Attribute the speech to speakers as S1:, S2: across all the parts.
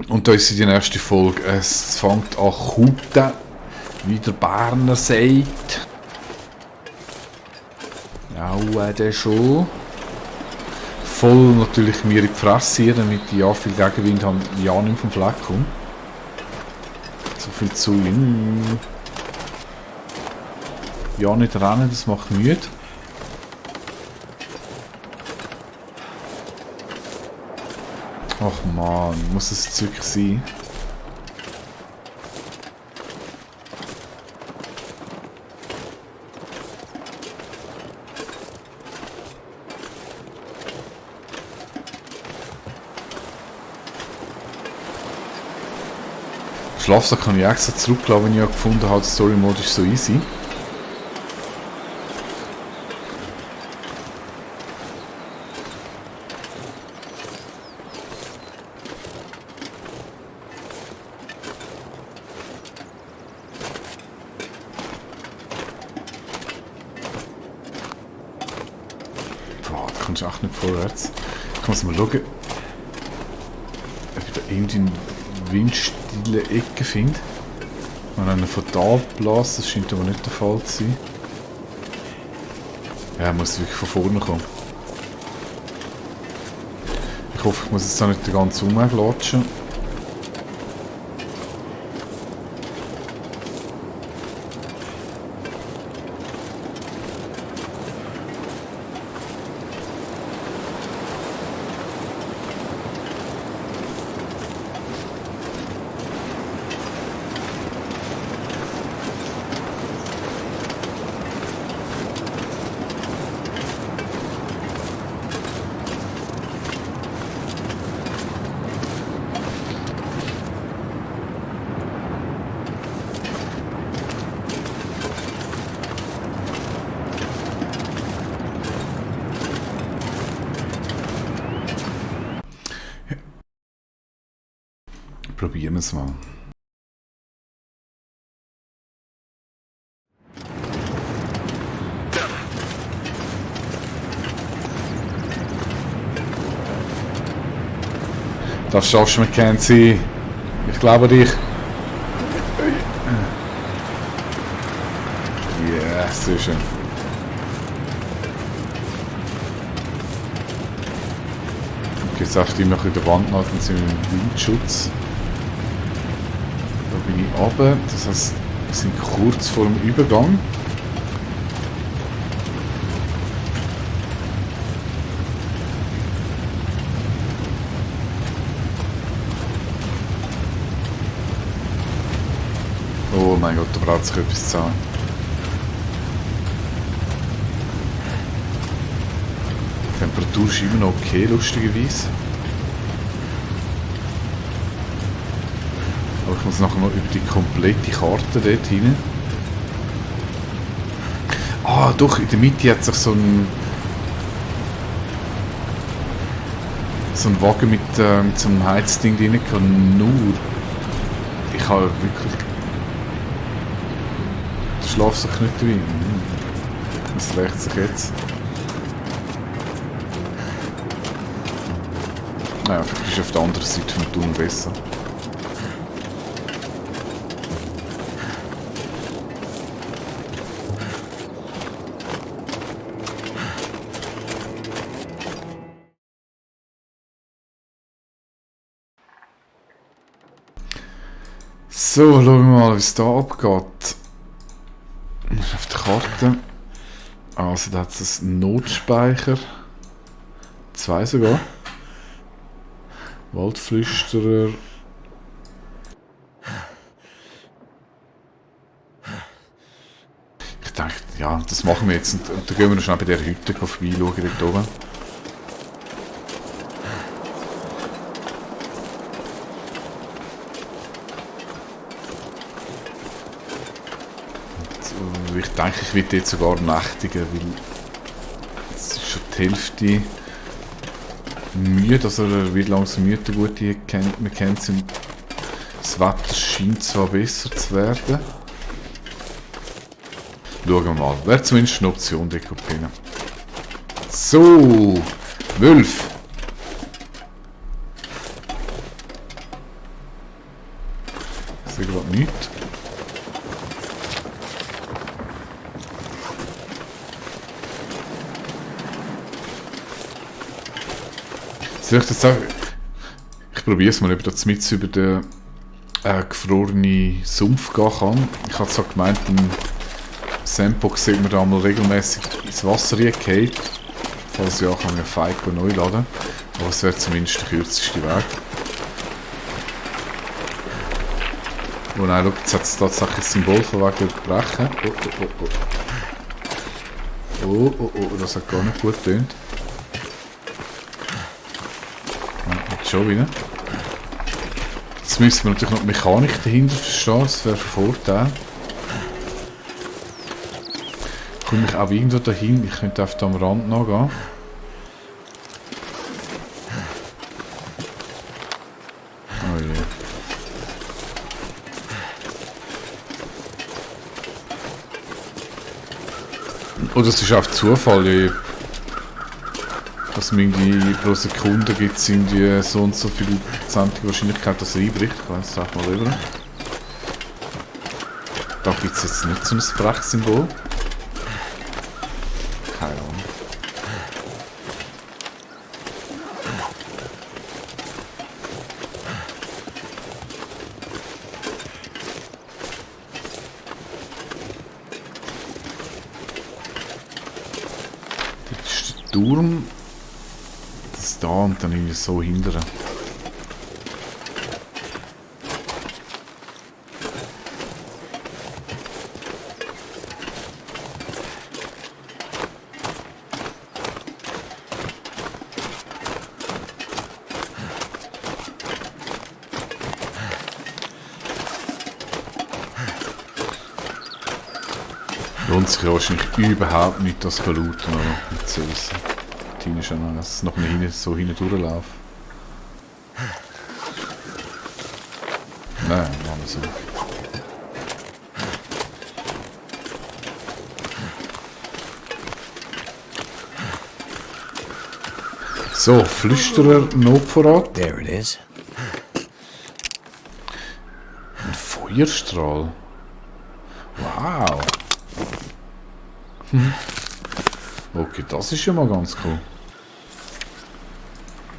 S1: Und da ist die nächste Folge. Es fängt an Kuten, wie der Berner sagt. Ja, der schon. Voll natürlich mir in die Fresse hier, damit ich ja viel Gegenwind habe, ja nicht vom Fleck komme. So viel zu in. Ja, nicht rennen, das macht müde. Ach man, muss es jetzt wirklich sein? Schlafsack kann ich extra zurücklassen, wenn ich ja gefunden habe, der Story Mode ist so easy. Boah, da kommst du echt nicht vorwärts. Ich muss mal schauen, ob ich da irgendwie eine windstille Ecke finde. Wenn einer von da bläst, das scheint aber nicht der Fall zu sein. Ja, er muss wirklich von vorne kommen. Ich hoffe, ich muss jetzt da nicht den ganzen Umweg latschen. Probieren wir es mal. Das schaffst du, Mackenzie. Ich glaube dich. Ja, sehr schön. Jetzt auf die noch in der Wand nach, dann sind wir im Windschutz. Da bin ich runter, das heißt, wir sind kurz vor dem Übergang. Oh mein Gott, da braucht sich etwas zu sagen. Die Temperatur ist immer noch okay, lustigerweise. Aber ich muss nachher noch über die komplette Karte dort hinein. Ah, doch, in der Mitte hat sich so ein Wagen mit so einem Heizding drin gehabt. Nur, ich habe wirklich den Schlafsack nicht dabei. Das rächt sich jetzt. Naja, vielleicht ist auf der anderen Seite vom Tunnel besser. So, schauen wir mal, wie es da abgeht. Auf der Karte. Also, da hat es einen Notspeicher. 2 sogar. Waldflüsterer. Ich denke, ja, das machen wir jetzt. Und dann gehen wir noch schnell bei der Hütte vorbeischauen, dort oben. Ich denke, ich werde jetzt sogar nächtigen, weil es ist schon die Hälfte müde, also er wird langsam müde, gut, man kennt es, das Wetter scheint zwar besser zu werden. Schauen wir mal, wäre zumindest eine Option, Dekopene. So, 12. Ich sehe gerade nichts. Soll ich das sagen? Ich probiere es mal, ob ich mit über den gefrorenen Sumpf gehen kann. Ich habe zwar gemeint, im Sandbox sieht man da mal regelmäßig ins Wasser reingehauen. Falls ja, kann ich einen Feig neu laden. Aber es wäre zumindest der kürzeste Weg. Oh nein, schau, jetzt hat es tatsächlich ein Symbol von wegen brechen. Oh, das hat gar nicht gut getönt. Ja, schon wieder. Jetzt müssen wir natürlich noch die Mechanik dahinter verstehen, das wäre ein Vorteil. Komme ich auch irgendwo dahin, ich könnte auf am Rand noch gehen. Oh je. Oh, das ist auf Zufall, dass mir irgendwie pro Sekunde gibt es irgendwie so und so viel prozentige Wahrscheinlichkeit, dass er einbricht. Ich weiß es auch mal rüber. Da gibt es jetzt nicht so ein Brechsymbol. Keine Ahnung. Das ist der Turm. Das da und dann irgendwie so hindern. Lohnt sich ja wahrscheinlich überhaupt nicht, das zu looten, aber nicht zu wissen. Die ist ja noch, dass es noch nicht so hinten durchlaufen. Nein, machen wir so. So, Flüsterer, Notvorrat.
S2: There it is.
S1: Ein Feuerstrahl. Wow. Okay, das ist ja mal ganz cool.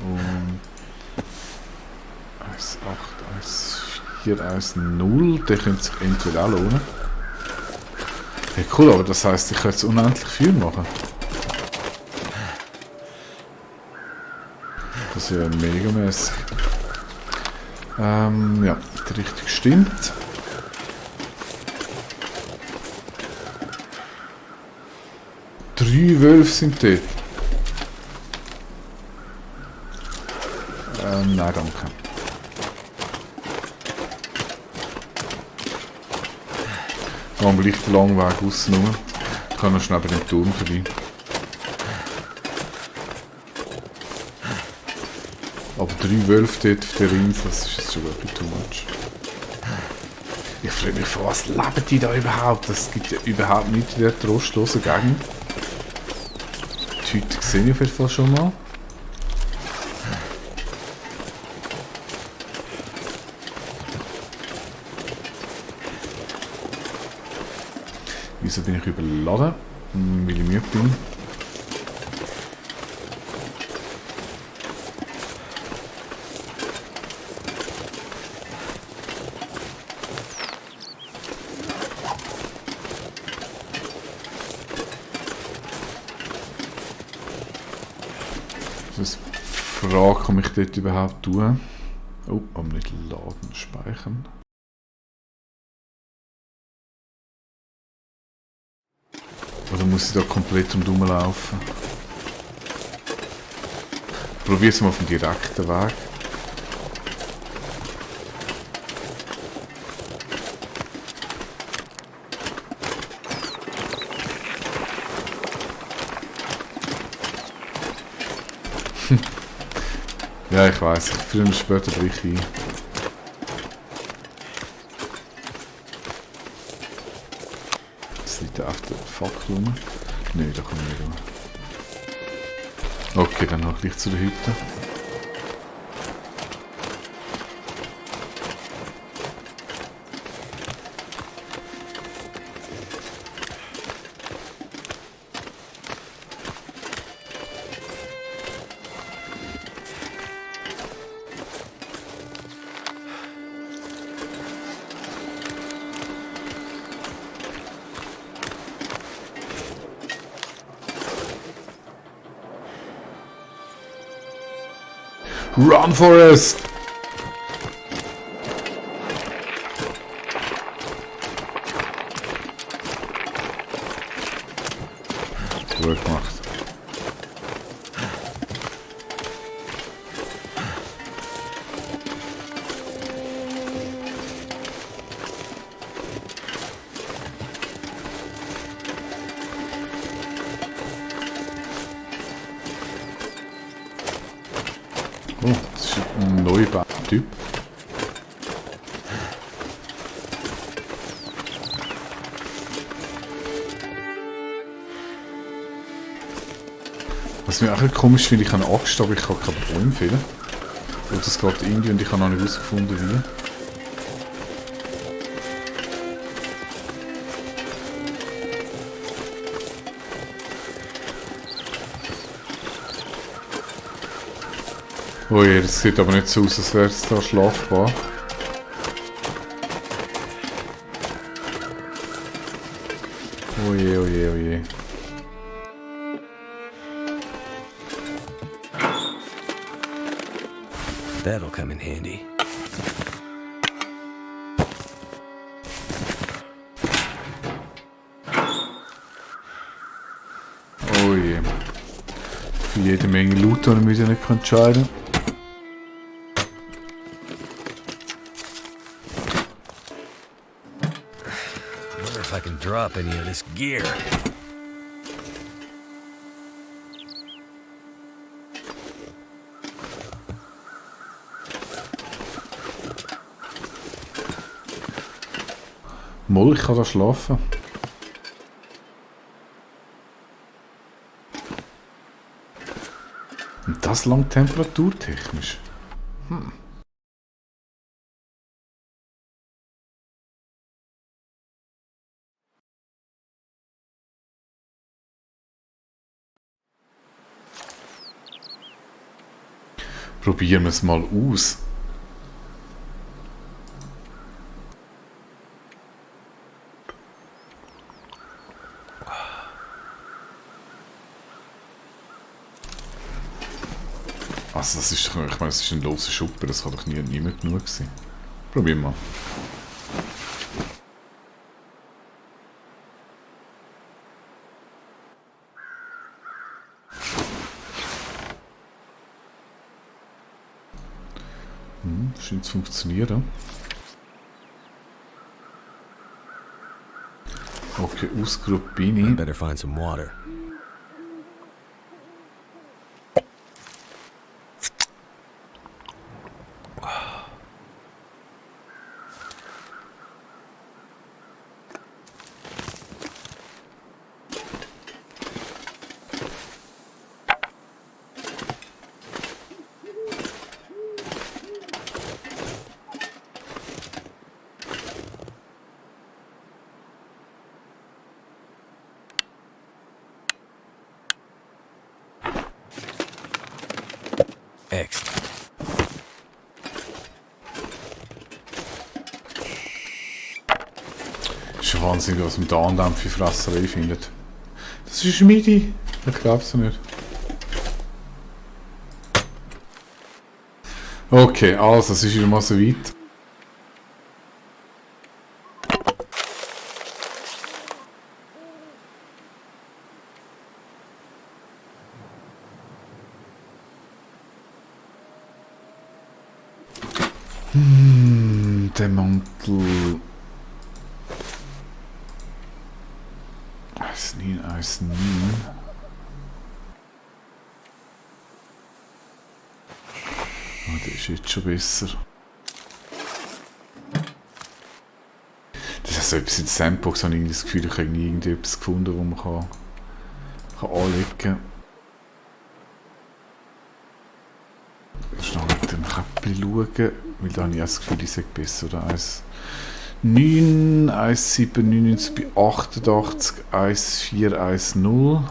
S1: Und 1.8, 1.4, 1.0, der könnte sich eventuell auch lohnen. Ja, cool, aber das heisst, ich kann jetzt unendlich viel machen. Das ist ja mega mäßig. Ja, die Richtung stimmt. Drei Wölfe sind dort. Nein, danke. Gehen wir gleich den langen Weg aussen rum. Ich kann noch schnell bei dem Turm vorbei. Aber 3 Wölfe dort auf der Insel, das ist jetzt schon wirklich too much. Ich frage mich, von was leben die da überhaupt? Es gibt ja überhaupt nichts in der trostlosen Gegend. Die Hütte sehe ich auf jeden Fall schon mal. Wieso bin ich überladen? Weil ich müde bin. Das ist die Frage, kann ich dort überhaupt tun? Oh, aber nicht laden, speichern. Oder muss ich da komplett rumlaufen? Probier es mal auf dem direkten Weg. Ja, ich weiß. Früher oder später breche ich ein. Das liegt auf der Fackel rum. Nein, da kann ich nicht rum. Okay, dann noch gleich zu der Hütte. Run, Forest! Gut gemacht. Oh, das ist ein neuer Typ. Was mir auch ein bisschen komisch finde, ich habe eine Axt, aber ich kann keine Bäume fällen. Und das geht irgendwie und ich habe noch nicht herausgefunden, wie. Oh je, das sieht aber nicht so aus, als wäre es da schlafbar. Oh je, oh je, oh je.
S2: That'll come in handy.
S1: Oh je. Für jede Menge Loot, die ich mich nicht entscheiden kann.
S2: I wonder if I can drop any of this gear.
S1: Moll, ich kann da schlafen. Und das lang temperaturtechnisch. Probieren wir es mal aus. Also das ist doch, ich meine, es ist ein loser Schuppen, das kann doch niemand genug sein. Probieren wir mal. Scheint zu funktionieren. Okay, ausgeruht bin
S2: I
S1: ich.
S2: better find some water. Excellent.
S1: Ist ja wahnsinnig, was man da an dem für Fresserei findet. Das ist Midi. Ich glaub's nicht. Okay, also, es ist wieder mal so weit. Der Mantel. 1,9, 1,9. Oh, der ist jetzt schon besser. Das ist also etwas in der Sandbox, habe ich das Gefühl, ich habe nie irgendetwas gefunden, wo man kann anlegen kann. Schnell mit dem Käppchen schauen, weil da habe ich das Gefühl, ich sage besser, oder? 1,9, 1,799 bei 88, 1,410.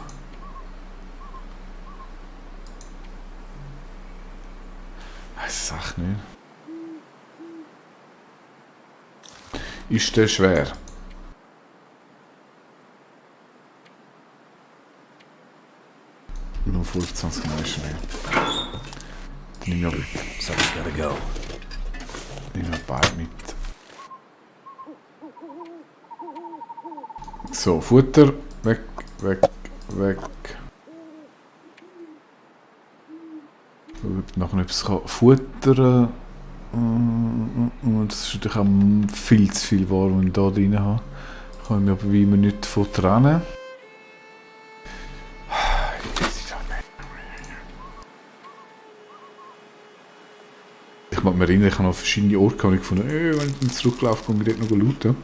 S1: Weiß es nicht. Ist der schwer? Nur 25 Mal schwer. Dann nehme ich
S2: Something's gotta go.
S1: beide mit. So, Futter. Weg, weg, weg. Gut, noch etwas futtern. Das ist natürlich auch viel zu viel Ware, die ich da drin habe. Kann ich mich aber wie immer nicht davon trennen. Ich mag mich erinnern, ich habe noch verschiedene Orte gefunden. Wenn ich dann zurücklaufe, kann ich dort noch looten.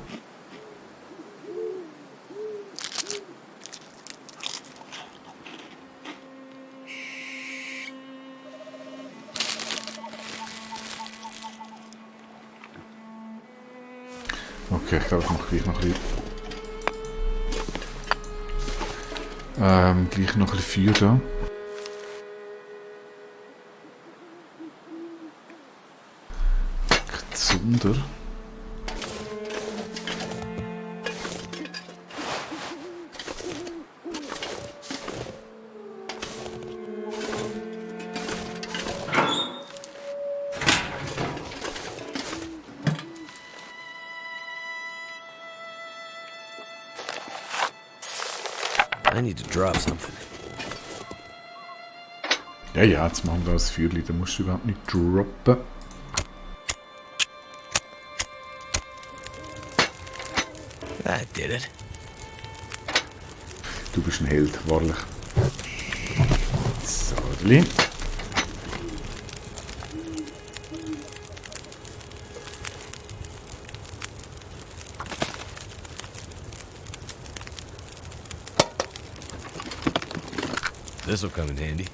S1: Okay, ich glaube, ich mache gleich noch ein bisschen Feuer da. Zunder.
S2: I need to drop something.
S1: Ja, jetzt machen wir das Feuerchen, da musst du überhaupt nicht droppen.
S2: That did it.
S1: Du bist ein Held, wahrlich. So, Dli.
S2: This'll come in handy.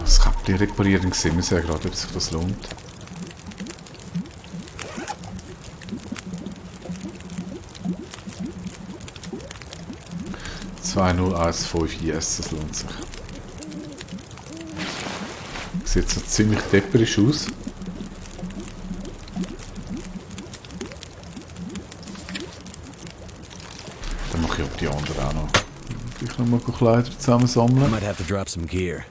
S1: Das Käppchen reparieren sehen wir ja gerade, ob sich das lohnt. (2015) yes, das lohnt sich. Sieht so ziemlich depperisch aus. Dann mache ich auch die anderen auch noch. Ich noch mal Kleider
S2: I
S1: zusammensammeln.
S2: might have to drop some gear.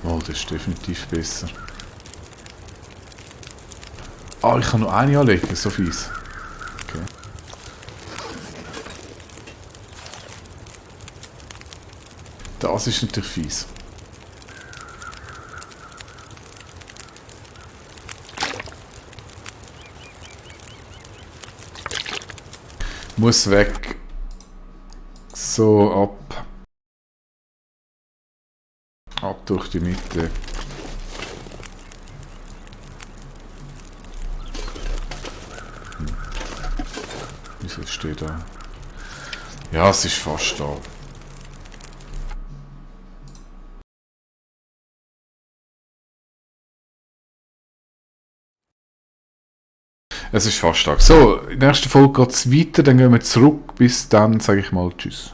S2: Oh, das ist definitiv besser. Ah, ich kann noch eine anlegen, so fies. Okay. Das ist natürlich fies. Muss weg. So, ab durch die Mitte. Wieso steht da? Ja, es ist fast da. Es ist fast da. So, in der nächsten Folge geht es weiter, dann gehen wir zurück. Bis dann sage ich mal Tschüss.